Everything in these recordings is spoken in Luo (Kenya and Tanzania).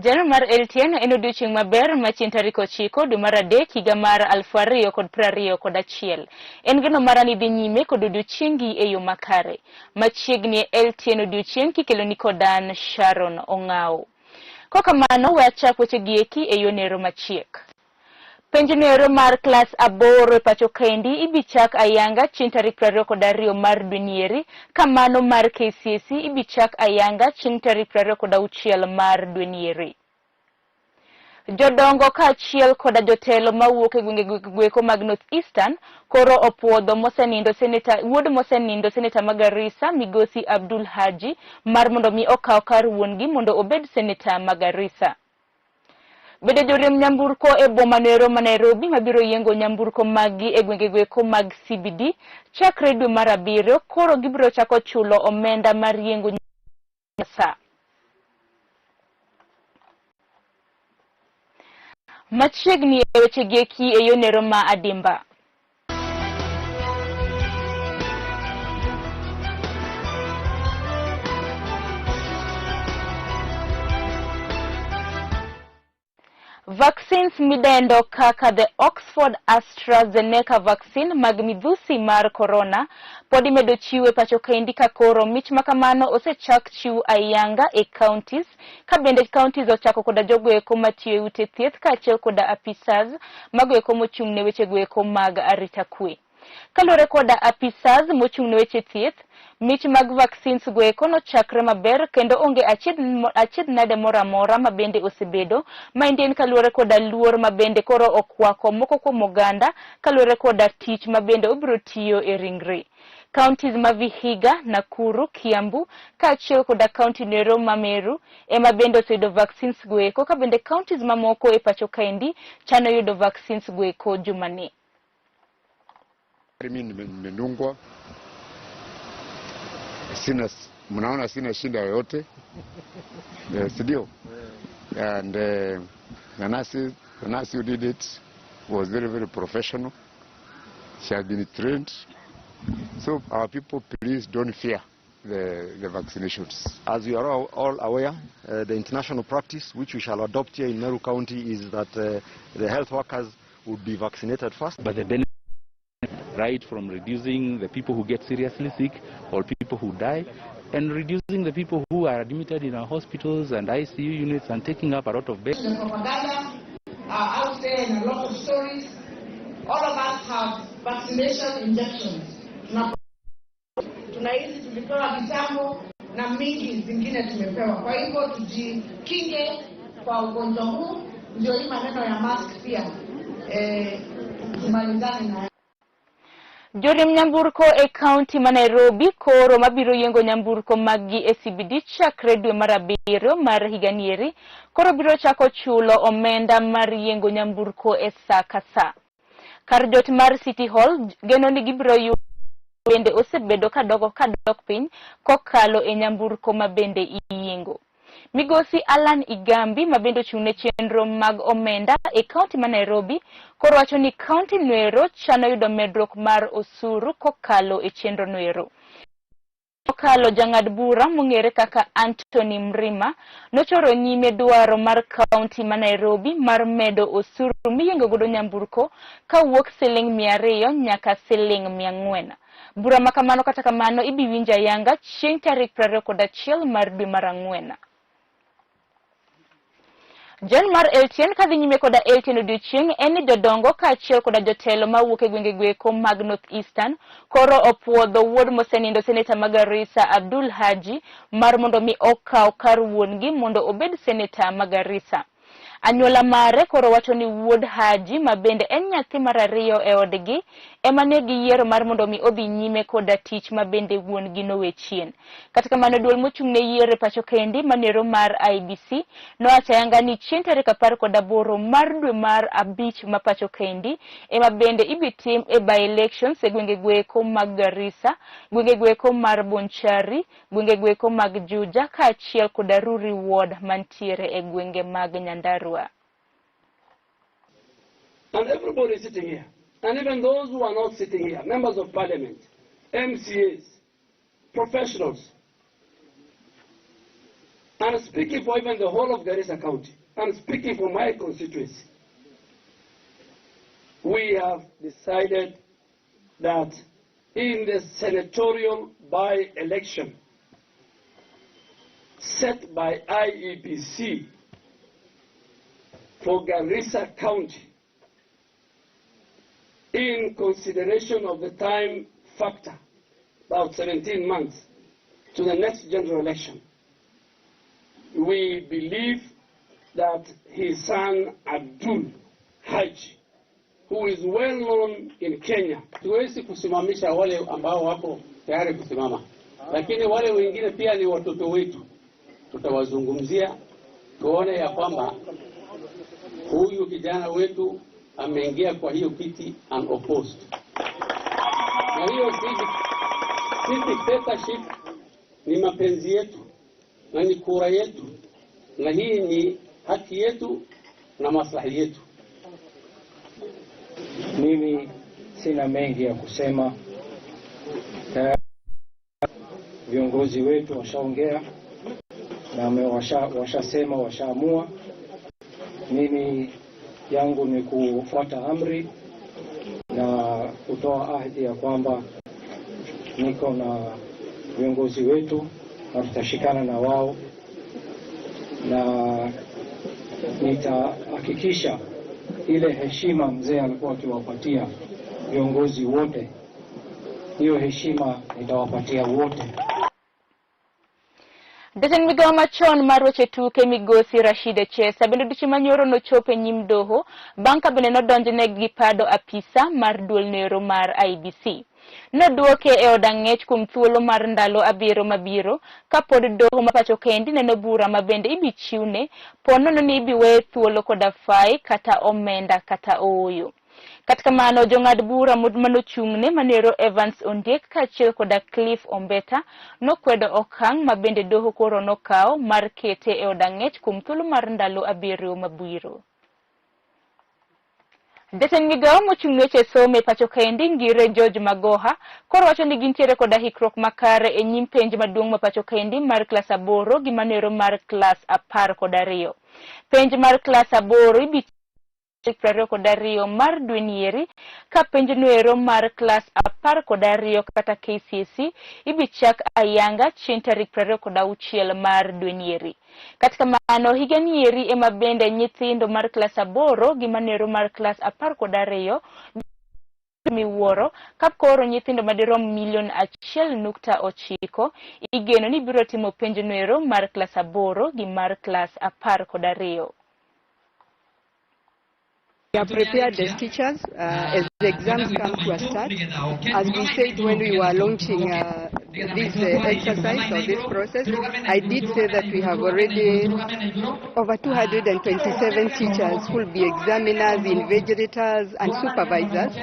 Jano mar LTN en odiochieng' maber ma chieng' tarik 9 dwe mar 3 higa mar 2021. En geno mara ni dhi nyime kod odiochiengi e yo makare. Machiegni e LTN odiochieng' kikeloni kod an Sharon Ong'awo. Kokamano we achak wechegi eki e yo nero machiek. Penj noero mar klas 8 e pacho kaendi ibi chak ayanga chieng' tarik 22 mar dwe nieri, ka mano mar KCSE ibi chak ayanga chieng' tarik 26 mar dwe nieri. Jodongo kaachiel koda jotelo mawuok e gwenge gweko mag North Eastern koro opuodho mosenindo seneta wuod mosenindo seneta ma Garissa migosi Abdul Haji mar mondo mi okaw kar wuon gi mondo obed seneta ma Garissa. Bende joriemb nyamburko e boma noero ma Nairobi mabiro yiengo nyamburko maggi e gwenge gweko mag CBD chakre dwe mar 7 koro gibiro chako chulo omenda mar yiengo sa. Machiegni e weche gieki e yo nero ma adimba. Vaccines midendo kaka the Oxford AstraZeneca vaccine mag midhusi mar corona pod imedo chiw e pacho kaendi ka koro mich makamano osechak chiw ayanga e counties ka bende counties ochako koda jogo eko matiyo e ute thieth kaachiel koda apisas mago eko mochung' ne weche go eko mag arita kwe. Kaluwore koda apisas mochung' ne weche thieth, mich mag vaccines go eko nochakre maber kendo onge achiedh nade moro amora ma bende osebedo. Maendi en kaluwore koda luor ma bende koro okwako moko kuom oganda kaluwore koda tich ma bende obiro tiyo e ringre. Counties ma Vihiga, Nakuru, Kiambu kaachiel koda county noero ma Meru ema bende oseyudo vaccines go eko ka bende counties mamoko e pacho kaendi chano yudo vaccines go eko jumani. Mimi nimedungwa, sina, mnaona sina shida yoyote, si ndio? And the nurse who did it was very, very professional. She has been trained. So our people, please don't fear the vaccinations. As you are all aware, the international practice which we shall adopt here in Meru County is that the health workers would be vaccinated first. But the benefit right from reducing the people who get seriously sick or people who die, and reducing the people who are admitted in our hospitals and ICU units and taking up a lot of beds. The propaganda are out there in a lot of stories. All of us have vaccination injections. Tuna hizi tulipewa kitambo na mingi zingine tumepewa. Kwa hivyo tujikinge kwa ugonjwa huu, ndio hii maneno ya mask pia. Tumalizane na Joriemb nyamburko e county ma Nairobi koro mabiro yiengo nyamburko maggi e CBD chakre dwe mar 7 mar higa nieri koro biro chako chulo omenda mar yiengo nyamburko e sa ka sa. Kar jot mar City Hall geno ni gibiro yudo bende osebedo kadok piny kokalo e nyamburko ma bende iyiengo. Migosi Alan Igambi ma bende ochung' ne chenro mag omenda e county ma Nairobi koro wacho ni county noero chano yudo medruok mar osuru kokalo e chenro noero. Kokalo jang'ad bura mong'ere kaka Anthony Mrima nochoro nyime dwaro mar county ma Nairobi mar medo osuru miyiengo godo nyamburko kawuok siling 200 nyaka siling 400. Bura ma kamano kata kamano ibi winjo ayanga chieng' tarik 21 mar dwe mar 4. John mar LTN kadhi nyime koda LTN odiochieng' en ni jodongo kaachiel koda jotelo mawuok e gwenge gweko mag North Eastern koro opuodho wuod mosenindo seneta ma Garissa Abdul Haji mar mondo mi okaw kar wuon-gi mondo obed seneta ma Garissa. Anyuola mare koro wacho ni wuod Haji ma bende en nyathi mar 2 e odgi ema ne giyiero mar mondo mi odhi nyime koda tich ma bende wuon-gi nowe chien. Kata kamano duol mochung' ne yiero e pacho kendi manero mar IEBC nowacho ayanga ni chieng' tarik 18 mar dwe mar 5 ma pacho kendi ema bende ibi tim e by-elections e gwenge gweko mag Garissa, gwenge gweko mar Bonchari, gwenge gweko mag Juja kaachiel koda Ruri Ward mantiere e gwenge mag Nyandarua. And everybody is sitting here, and even those who are not sitting here, members of parliament, MCAs, professionals, and speaking for even the whole of Garissa County. I'm speaking for my constituency. We have decided that in the senatorial by-election set by IEBC for Garissa County, in consideration of the time factor, about 17 months, to the next general election, we believe that his son Abdul Haji, who is well known in Kenya. Tuwezi kusimamisha wale ambao wako tayari kusimama, lakini wale wengine pia ni watoto wetu. Tutawazungumzia tuone ya kwamba huyu kijana wetu ameingia kwa hiyo kiti unopposed, na hiyo dictatorship ni mapenzi yetu na ni kura yetu, na hii ni haki yetu na maslahi yetu. Mimi sina mengi ya kusema. Tayari viongozi wetu washaongea na washasema, washaamua. Mimi yangu ni kufuata amri na kutoa ahadi ya kwamba niko na viongozi wetu na tutashikana na wao na nitahakikisha ile heshima mzee alikuwa akiwapatia viongozi wote, hiyo heshima nitawapatia wote. Jatend migawo machon mar weche tuke migosi Rashid Echesa bende odiochieng' manyoro nochopo e nyim doho bang' ka bende nodonjne gi pado apisa mar duol nero mar IEBC. Noduoke e od ang'ech kuom thuolo mar ndalo 7 mabiro kapod doho ma pacho kendi neno bura ma bende ibi chiwne po nono ni ibi weye thuolo koda fai kata omenda kata ooyo. Kata kamano jong'ad bura manochung'ne manero Evans Ondiek kaachiel koda Cliff Ombeta nokwedo okang' ma bende doho koro nokawo mar kete e od ang'ech kuom thuolo mar ndalo 7 mabiro. Jatend migawo mochung' ne weche somo e pacho kaendi Ngire George Magoha koro wacho ni gintiere koda hikruok makare e nyim penj maduong' ma pacho kaendi mar klas 8 gi manero mar klas 12. Penj mar klas 8 ibi 22 mar dwe nieri ka penj noero mar klas 12 kata KCSE ibi chak ayanga chieng' tarik 26 mar dwe nieri. Kata kamano higa nieri ema bende nyithindo mar klas 8 gi manero mar klas 12 miwuoro ka koro nyithindo madirom milion 1.9 igeno ni biro timo penj noero mar klas 8 gi mar klas 12. We are prepared as teachers as the exams come to a start. As we said when we were launching this exercise or this process, I did say that we have already over 227 teachers who will be examiners, invigilators and supervisors,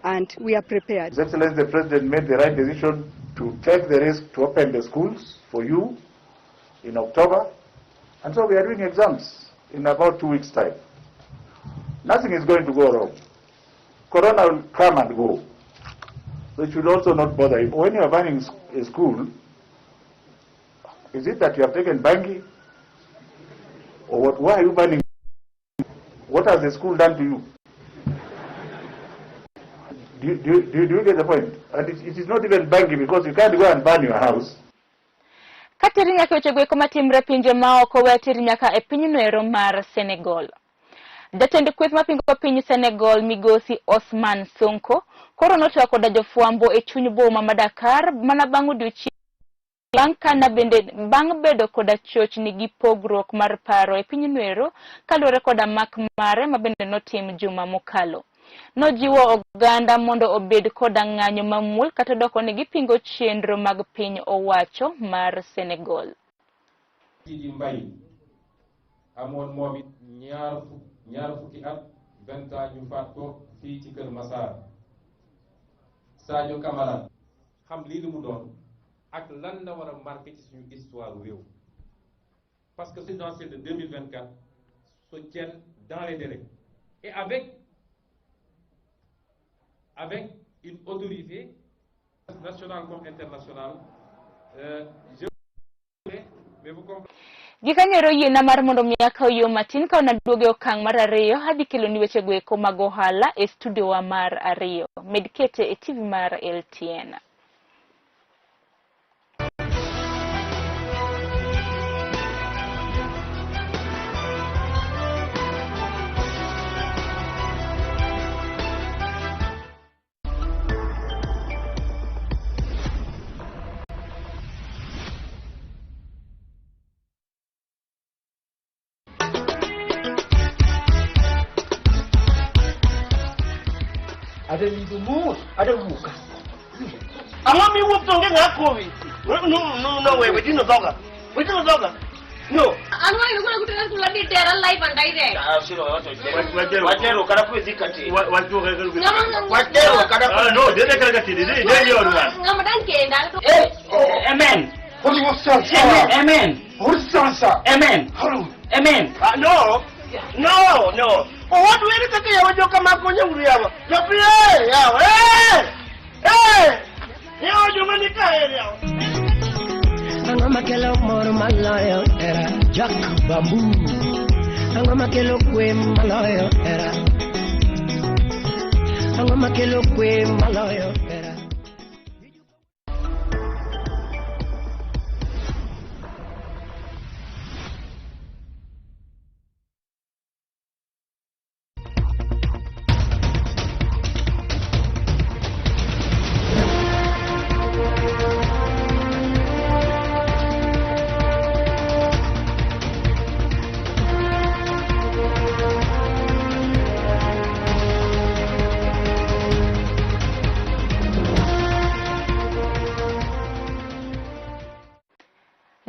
and we are prepared. His Excellency the President made the right decision to take the risk to open the schools for you in October, and so we are doing exams in about 2 weeks' time. Nothing is going to go wrong. Corona will come and go. So it should also not bother you. When you are banning a school, is it that you have taken bangi? Or what? Why are you banning? What has the school done to you? Do you get the point? And it is not even bangi because you can't go and burn your house. Kateri nyaka weche goeko matimre pinje maoko we ateri nyaka e pinyno mar Senegal. Jatend kweth mapingo piny Senegal migosi Osman Sonko koro notwak koda jofwambo e chuny boma ma Dakar mana bang' odiochieng' bang' kana bende bang' bedo koda chochni gi pogruok mar paro e piny noero kaluwore koda mak mare ma bende notim juma mokalo. Nojiwo oganda mondo obed koda ng'anyo mamuol kata doko ni gipingo chenro mag piny owacho mar Senegal. Sidi Mbaye amoon moom it 20 at 20 ans ñu faat ko fii ci Kër Massar. Sadio Camara xam lii lu mu doon ak lan la war a marqué ci suñu histoire réew parce que présidentielle de 2024 se tienne dans les délais et avec une autorité nationale comme internationale. Je mais vous comprenez. Gikanyoro yiena mar mondo mi akaw yo matin ka naduogo e okang' mar ariyo adhi keloni wechego eko mag ohala e studio wa mar ariyo. Med kete e TV mar LTN. Adewinjo mos, adewuok ka. Ang'o miwuok to onge ng'a kowi? No, no, no, we, we dino dhoga. We dino dhoga. No. Watero kada kwezi kati. Watero kada Ah, no, dede kara kati, dede dede yorwan. Amen. Amen. Amen. Amen. Amen. Ah, no. No, no. Owadwa ere kaka yawa joka mako nyauru yawa. Jopie yawa. Eh! Eh! Yawa joma ni ka ere yawa. Ang'o makelo mor maloyo hera Jack Bambu Ang'o makelo kwe maloyo hera Ang'o makelo kwe maloyo hera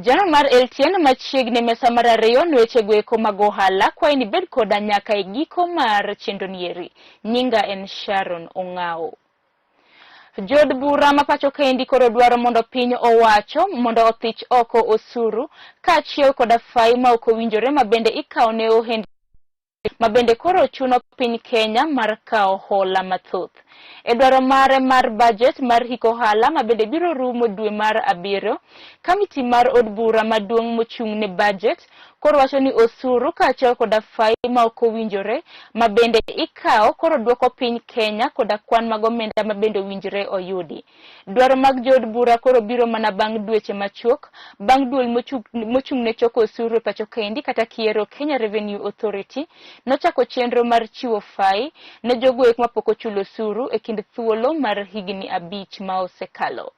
Jano mar LTN machiegni mesa mar ariyo nweche goeko mag ohala kwayi ni bed koda nyaka e giko mar chenro nieri. Nyinga en Sharon Ong'ao. Jood bura ma pacho kaendi koro dwaro mondo piny owacho mondo othich oko osuru kaachiel koda fai ma ok owinjore ma bende ikawo ne ohendni ma bende koro chuno piny Kenya mar kawo hola mathoth. E dwaro mare mar bajet mar hik ohala ma bende biro rumo dwe mar abiriyo, kamiti mar od bura maduong' mochung' ne bajet koro wacho ni osuru kaachiel koda fai ma ok owinjore ma bende ikawo koro dwoko piny Kenya koda kwan mag omenda ma bende owinjore oyudi. Dwaro mag jood bura koro biro mana bang' dweche machuok bang' duol mochung' ne choko osuru e pacho kaendi kata kiero Kenya Revenue Authority nochako chenro mar chiwo fai ne jogo eko mapok ochulo osuru e kind thuolo mar higni 5 ma osekalo.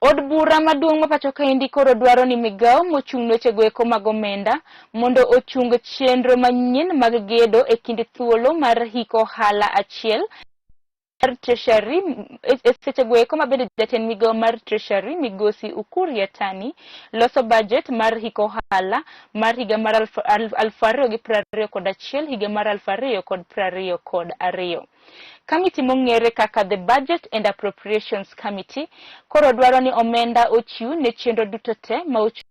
Od bura maduong' ma pacho kaendi koro dwaro ni migawo mochung' ne wechego eko mag omenda mondo ochung chenro manyien mag gedo e kind thuolo mar hik ohala achiel mar Treasury e sechego eko ma bende jatend migawo mar Treasury migosi Ukur Yatani loso budget mar hik ohala mar higa mar 2021 higa mar 2022. Kamiti mong'ere kaka The Budget and Appropriations Committee koro dwaro ni omenda ochiw ne chenro duto te ma ochung'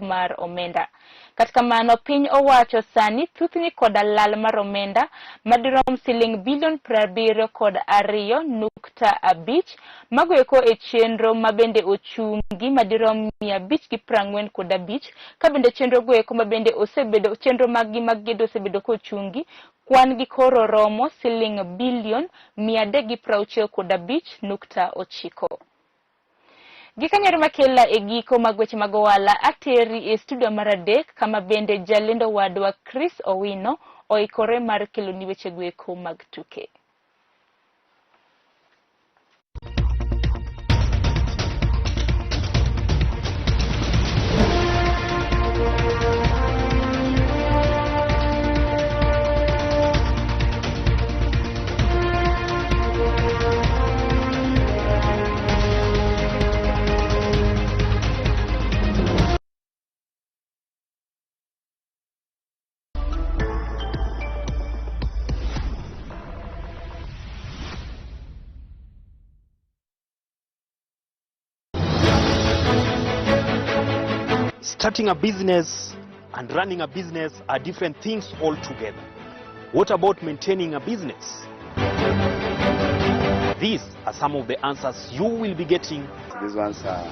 mar omenda. Kata kamano, piny owacho sani thuthni koda lal mar omenda madirom siling bilion 72.5 mago eko e chenro ma bende ochungi madirom 545 ka bende chenro go eko ma bende osebedo chenro mag gi mag gedo osebedo kochungi kwan gi koro romo siling bilion 365.9. Gikanyoro makela e giko mag weche mag ohala ateri e studio mar 3 kama bende jalendo wadwa Chris Owino oikore mar keloni weche goeko mag tuke. Starting a business and running a business are different things altogether. What about maintaining a business? These are some of the answers you will be getting. These ones are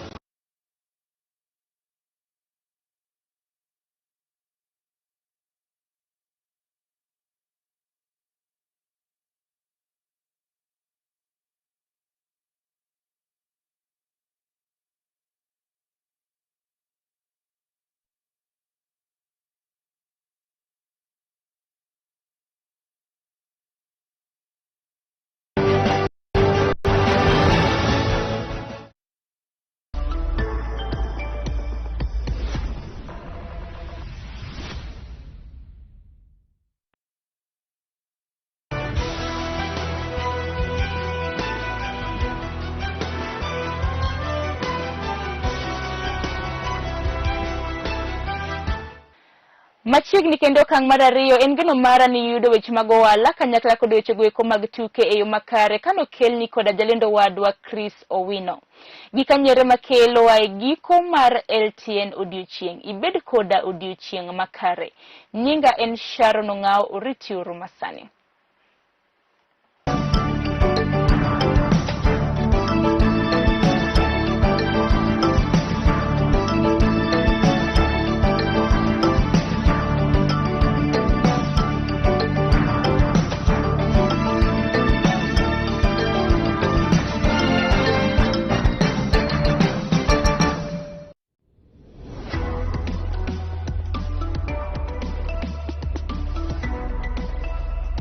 Machiegni kendo okang' mar ariyo en geno mara ni yudo weche mag ohala kanyakla kod weche goeko mag tuke e yo makare kanokelni koda jalendo wadwa Chris Owino. Gikanyiere makelowa e giko mar LTN odiochieng'. Ibed koda odiochieng' makare. Nyinga en Sharon Ong'ao, oritiuru masani.